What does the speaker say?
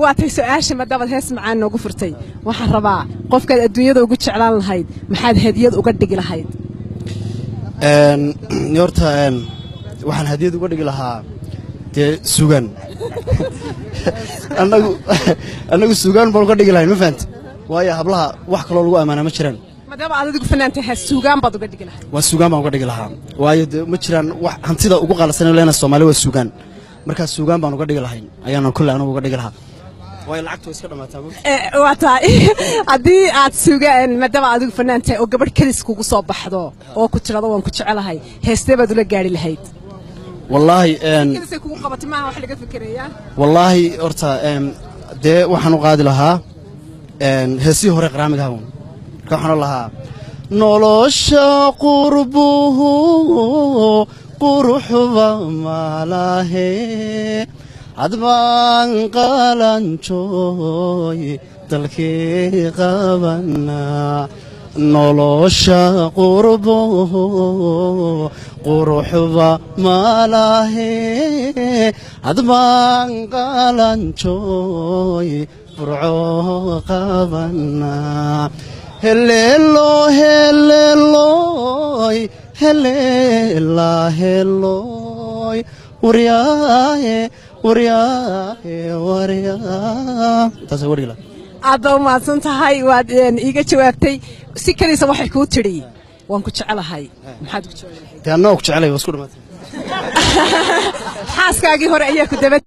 Waa tay su-aasha, maadaamaad hees macaan noogu furtay, waxaan rabaa qofkaad adduunyada ugu jeclaan lahayd maxaad hadiyad uga dhigi lahayd? Horta waxaan hadiyad uga dhigi lahaa dee sugaan. Annagu sugaan baan uga dhigi lahayn, ma fahanta? Waayo, hablaha wax kaloo lagu ammaanaa ma jiraan. Maadaama aad adigu fanaan tahay, suugaan baad uga dhigi lahayd? Waa sugaan baan uga dhigi lahaa, waayo dee ma jiraan wax hantida ugu qaalisan leena Soomaali waa sugaan. Markaa sugaan baan uga dhigi lahayn, ayaana kulle anigu uga dhigi lahaa, waayo lacagtu way iska dhamaataa. Waa tahay. Haddii aad sugaan, maadaama adigu fanaan tahay, oo gabadh kelis kugu soo baxdo oo ku tirado "waan ku jecelahay", heestee baad ula gaari lahayd? Wallaahi Kelisay kugu qabatay, maaha wax laga fikerayaa. Wallaahi horta dee waxaan u qaadi lahaa heesihii hore qaraamiga hawn. Marka waxaan u lahaa: nolosha qurbuhu quruxba malahe, hadbaan qalanjooy dalkii qabana. Nolosha qurbuhu quruxba malahe, hadbaan qalanjooy Burco qabana. Heleelo heleeloy heleela heloy, waryaaye waryaaye waryaa. Taas wargila. Aad baa u mahadsan tahay, waad iiga jawaabtay. Si keliisa waxay kuu tidhi "waan ku jecelahay", maxaad ugu jawaabi lahayd? Dee annagoo ku jecelay waa isku dhamaatay. Xaaskaagii hore ayaa ku daba